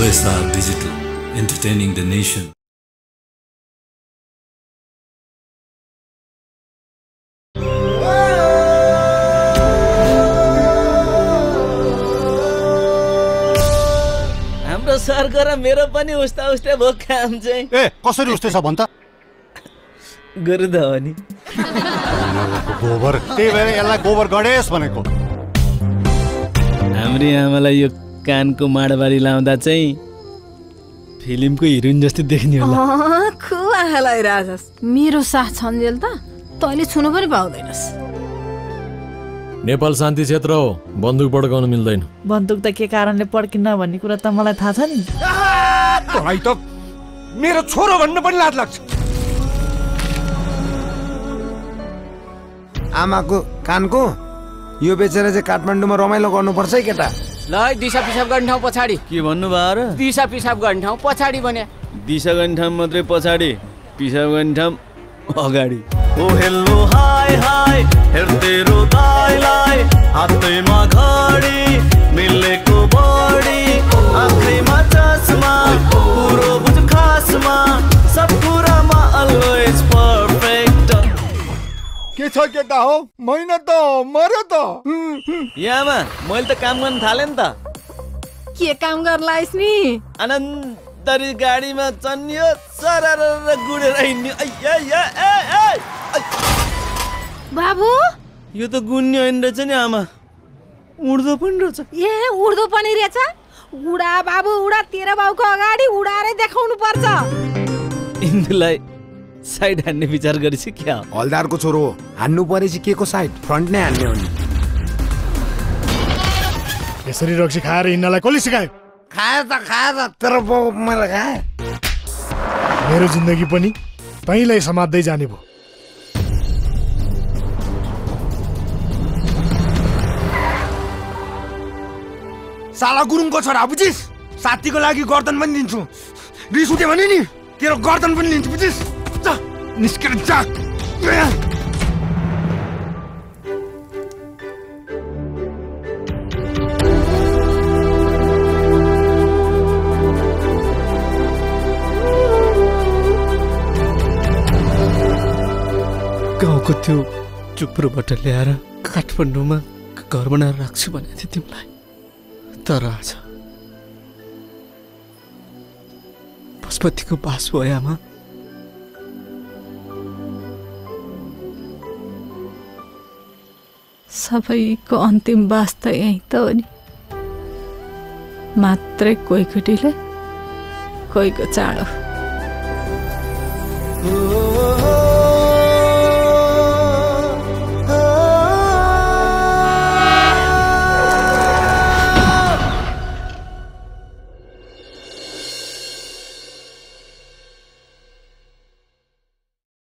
OSR Digital, entertaining the nation. हाम्रो सरको र मेरो पनि उस्ता उस्तै भयो काम चाहिँ। ए कसरी उस्तै छ भन्छ? गरु त हो नि। गोबर, त्यही भएर यसलाई गोबर गणेश भनेको। हाम्री आमालाई यो कानको माडबारी लाउँदा चाहिँ फिल्मको हिरोइन जस्तै देख्ने होला। खुब आँखा लगाइरहेछस्। मेरो साथ छन्जेल त तैँले छुनु पनि पाउँदैनस्। नेपाल शान्ति क्षेत्र हो, बन्दुक पड्काउन मिल्दैन। बन्दुक त के कारणले पड्किन्न भन्ने कुरा त मलाई थाहा छ नि। तँलाई त मेरो छोरो भन्न पनि लाज लाग्छ। आमाको कानको यो बेचेर चाहिँ काठमाडौँमा रमाइलो गर्नुपर्छ है केटा। ल है दिशा पिसाब गर्ने ठाउँ पछाडि। के भन्नु भयो र? दिशा पिसाब गर्ने ठाउँ पछाडि भने। दिशा गर्ने ठाउँ मात्रै पछाडि, पिसाब गर्ने ठाउँ अगाडि। ओ हेलो हाय हाय हेर्तेरो दाइलाई हातैमा घडी मिलेको बडी आँखैमा चस्मा पुरो बुझ खासमा सब कुरामा अलवेज परफेक्ट। के छ केटा हो? महिना त मर्यो त। यामा मैले त काम गर्न थालेँ नि त। के काम गर्ला नि? आनन्दरी गाडीमा चन्नियो सरर गुडेर हिँड्ने। बाबु यो त गुन्ने होइन रहेछ नि आमा, उड्दो पनि रहेछ। ए उड्दो पनि रहेछ? उडा बाबु उडा, तेरो बाउको अगाडि उडारै देखाउनु पर्छ। इन्दुलाई साइड हान्ने विचार गरेछ क्या? हलदारको छोरो हो, हान्नु परेपछि के को साइड? फ्रन्ट नै हान्ने हो नि। यसरी रक्सी खाएर हिँड्नलाई कसले सिकायो? खाए त तेरो बाउ मैले खाए। मेरो जिन्दगी पनि तैँलाई समात्दै जाने भयो। साला गुरुङको छोरा बुझिस? साथीको लागि गर्दन पनि दिन्छु। रिस उठ्यो भने नि तेरो गर्दन पनि लिन्छु बुझिस? जा निस्केर जा। गाउँको त्यो चुप्रोबाट ल्याएर काठमाडौँमा घर बनाएर राख्छु भनेको थिएँ तिमीलाई, तर आज पशुपतिको बास भयो आमा। सबैको अन्तिम बास त यही त हो नि। मात्रै कोहीको ढिलो कोहीको चाँडो।